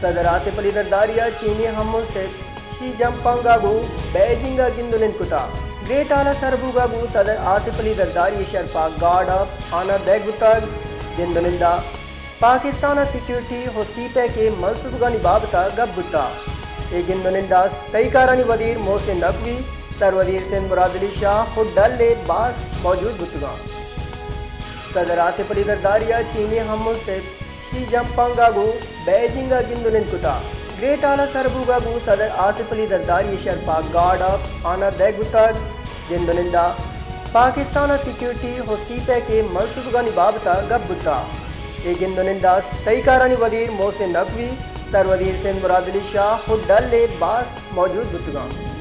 صدر آصف علی زرداری ءَ چینی ءِ ہم منصب شی جن پنگ ءَ گوں بیجنگ ءَ گند ءُ نند کتگ۔ گریٹ ہال ءَ سر بوگ ءَ گوں صدر آصف علی زرداری ءِ شرپ ءَ گارڈ آف آنر دئیگ بوتگ۔ گند ءُ نند ءَ پاکستان ءِ سیکورٹی ءُ سی پیک ءِ منصوبگانی بابت ءَ گپ بوتگ۔ اے گند ءُ نند ءَ سہی کارانی وزیر محسن نقوی، سروزیر سندھ مراد علی شاہ ءُ ڈل ءِ باسک موجود بوتگ اَنت۔ صدر آصف علی زرداری ءَ چینی ءِ ہم منصب شی جن پنگ ءَ گوں بیجنگ ءَ گند ءُ نند کتگ۔ گریٹ ہال ءَ سر بوگ ءَ گوں صدر آصف علی زرداری ءِ شرپ ءَ گارڈ آف آنر دئیگ بوتگ۔ گند ءُ نند ءَ پاکستان ءِ سیکورٹی ءُ سی پیک ءِ منصوبگانی بابت ءَ گپ بوتگ۔ اے گند ءُ نند ءَ سہی کارانی وزیر محسن نقوی، سروزیر سندھ مراد علی شاہ ءُ ڈل ءِ باسک موجود بوتگ اَنت۔